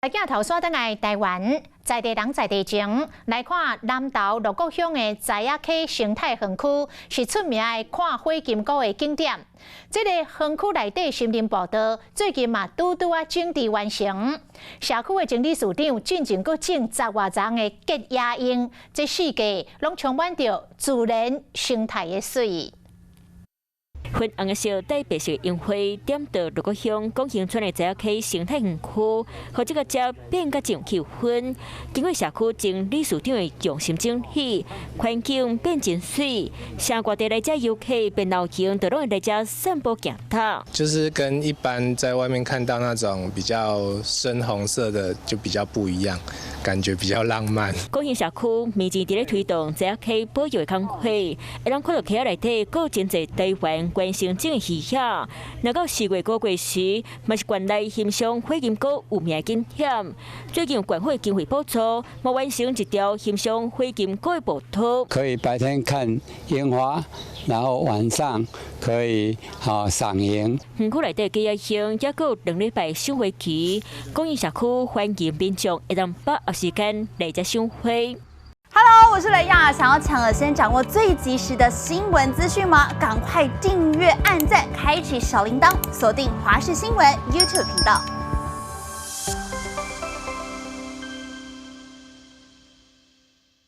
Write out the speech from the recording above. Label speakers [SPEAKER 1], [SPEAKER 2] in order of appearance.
[SPEAKER 1] 鏡頭煞轉來台灣，在地人在地情，來看南投鹿谷鄉的知仔溪生態園區，是出名的看火金姑的景點。這个園區內底森林步道最近嘛拄拄仔整治完成，社區的整理事長進前閣種十外叢的吉野櫻，這四季攏充滿著自然生態的媠。
[SPEAKER 2] 粉紅色帶白色櫻花點到鹿谷鄉廣興村的知仔溪生態園區，予這个遮變甲真氣氛。經過社區整理事長的用心整理，環境變真媠，啥外地來遮遊客變流行，就攏會來遮散步行透。
[SPEAKER 3] 就是跟一般在外面看到那種比較深紅色的就比較不一樣，感覺比較浪漫。
[SPEAKER 2] 廣興社區目前佇咧推動知仔溪保育的工作，會當看到溪仔內底閣有真濟台灣原生種的魚仔。若到4月5月時，嘛是縣內欣賞火金姑有名的景點。最近縣府的經費補助，嘛完成一條欣賞火金姑的步道。
[SPEAKER 4] 可以白天看櫻花，然後晚上可以賞櫻。
[SPEAKER 2] 園區內底吉野櫻，猶閣有2禮拜賞花期，廣興社區歡迎民眾會當把握時間來遮賞花。
[SPEAKER 5] Hello，我是雷亞，想要搶先掌握最及時的新聞資訊嗎？趕快訂閱、按讚、開啟小鈴鐺，鎖定華視新聞 YouTube 頻道。